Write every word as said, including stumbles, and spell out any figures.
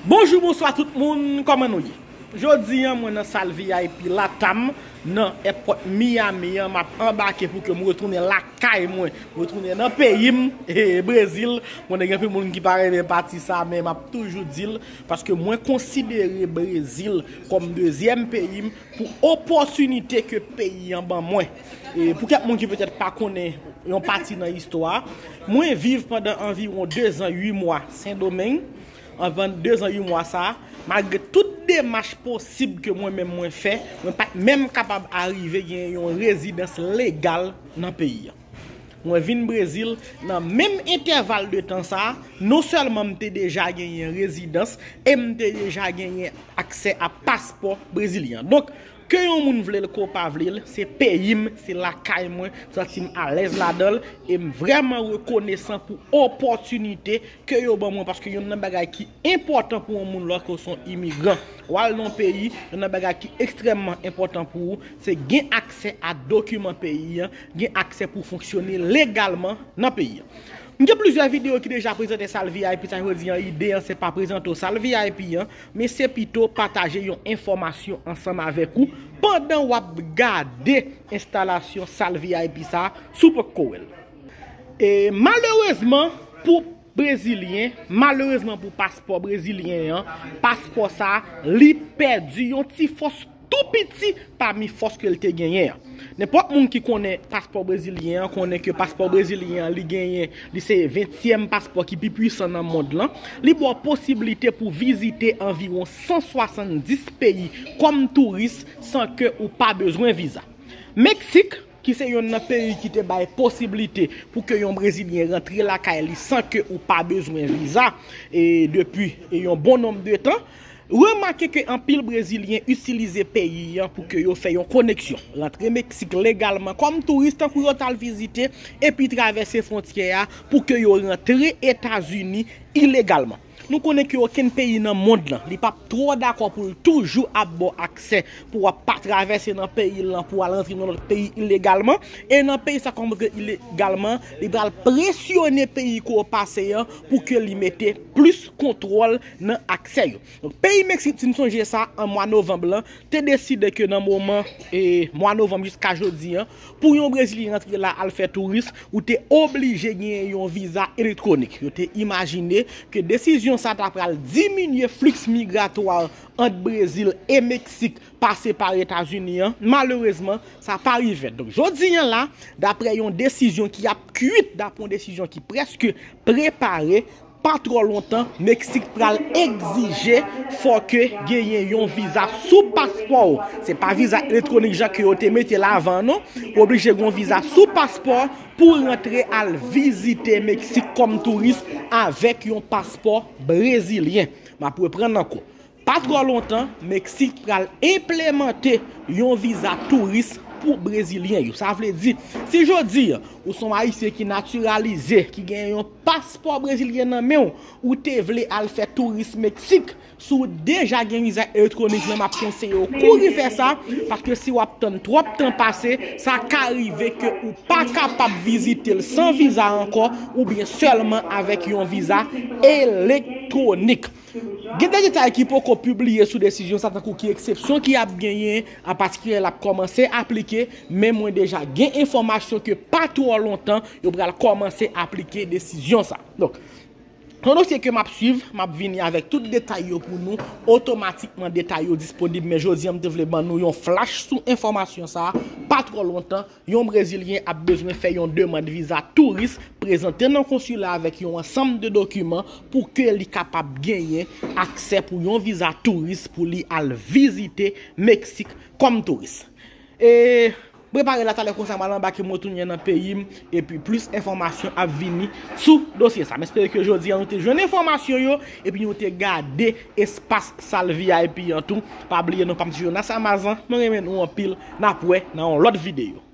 Bonjou, bonswa tout moun, kòman nou ye? Jodi a, mwen nan sal V I P Latam, nan èpòt Miami an, m ap anbake pou ke m retounen lakay mwen, retounen nan peyi m, e, Brezil. Mwen gen anpil moun ki pa renmen pati sa, men m ap toujou di l, paske mwen konsidere Brezil kòm dezyèm peyi m pou opòtinite ke peyi an ban mwen. E pou kèk moun ki petèt pa konnen yon pati nan istwa, mwen viv pandan anviwon dezan uit mwa Sendomeng, anvan dezan uit mwa sa a, malgre tout demach posib ke mwen menm mwen fè, mwen pa t menm kapab arive gen yon rezidans legal nan peyi an. Mwen vin Brezil nan menm entèval de tan sa a, non sèlman m te deja genyen rezidans, e m te deja genyen aksè a paspò brezilyen. Donk, ke yon moun vle l, ke w pa vle l, se peyi m, se lakay mwen, m santi m alèz ladan l, e m vrèman rekonesan pou opòtinite ke yo ban mwen, paske youn nan bagay ki enpòtan pou yon moun lòske w se yon imigran, w al nan yon peyi, youn nan bagay ki ekstrèmman enpòtan pou ou, se gen aksè a dokiman peyi an, gen aksè pou fonksyone legalman nan peyi an. M gen plizyè videyo ki deja prezante sal V I P sa, jodi an, ide an se pa prezante w sal V I P an, men se pito pataje yon enfòmasyon ansanm avèk ou pandan w ap gade enstalasyon sal V I P sa, si w poko wè l. E malerezman pou Brezilyen, malerezman pou paspò brezilyen an, paspò sa, li pèdi yon ti fòs tou piti pami fòs ke l te genyen an. Nenpòt moun ki konnen paspò brezilyen an, konnen ke paspò brezilyen an, li genyen, li se ventyèm paspò ki pi pwisan nan mond lan. Li ba w posiblite pou vizite anviwon san swasanndis peyi kòm touris san ke ou pa bezwen viza. Meksik, ki se yonn nan peyi ki te bay posiblite pou ke yon Brezilyen rantre lakay li san ke ou pa bezwen viza, e depi, e yon bon nonb de tan, remake ke anpil Brezilyen itilize peyi an pou ke yo fè yon koneksyon, rantre Meksik legalman kòm touris, tankou yo t al vizite, epi travèse fwontyè a pou ke yo rantre Etazini ilegalman. Nou konnen ke okenn peyi nan mond lan, li p ap twò dakò pou l toujou ap ba w aksè pou w ap pa travèse nan peyi l lan, pou w al rantre nan lòt peyi ilegalman. E nan peyi sa, kòm w rantre ilegalman, li pral presyone peyi ke w pase an pou ke li mete plis kontwòl nan aksè yo. Donk, peyi Meksik, si n sonje sa, an mwa novanm lan, te deside ke nan moman, e, mwa novanm jiska jodi an, pou yon Brezilyen rantre la al fè touris, ou te oblije genyen yon viza elektwonik. Yo te imajine ke desizyon sa ta pral diminye fliks migratwa ant Brezil e Meksik pase pa Etazini an. Malerezman, sa pa rive. Donk, jodi an la, daprè yon desizyon ki ap kwit, daprè yon desizyon ki prèske prepare, pa twò lontan, Meksik pral egzije fò ke genyen yon viza sou paspò w. Se pa viza elektwonik jan ke yo te mete l avan, non. Ou oblije gen yon viza sou paspò pou w rantre al vizite Meksik kòm touris avèk yon paspò brezilyen. M ap reprann ankò. Pa twò lontan, Meksik pral enplemante yon viza touris pou Brezilyen yo. Sa vle di, si jodi a, ou se yon Ayisyen ki natiralize, ki gen yon paspò brezilyen nan men w, ou te vle al fè touris Meksik, si w deja gen viza elektwonik lan, m ap konseye w kouri fè sa, paske si w ap tann twòp tan pase, sa ka rive ke ou pa kapab vizite l san viza ankò, oubyen sèlman avèk yon viza elektwonik. Gen de detay ki poko pibliye sou desizyon sa, tankou ki eksepsyon ki ap genyen, an patikilye l ap kòmanse aplike, men mwen deja gen enfòmasyon ke pa twò lontan, yo pral kòmanse aplike desizyon sa. Donk, se yon dosye ke m ap swiv, m ap vini avèk tout detay yo pou nou, otomatikman detay yo disponib, men jodi an m te vle ban nou yon flash sou enfòmasyon sa, pa twò lontan, yon Brezilyen ap bezwen fè yon demann viza touris, prezante nan konsila avèk yon ansanm de dokiman pou ke li kapab genyen aksè pou yon viza touris pou li al vizite Meksik kòm touris. E prepare la, talè konsa m al anbake, m retounen nan peyi m, epi plis enfòmasyon ap vini sou dosye sa. M espere ke jodi an nou te jwenn enfòmasyon yo, epi nou te gade espas sal V I P an tou. Pa bliye non pa m se Jonas Amazan, mwen renmen nou anpil, n ap wè nan yon lòt videyo.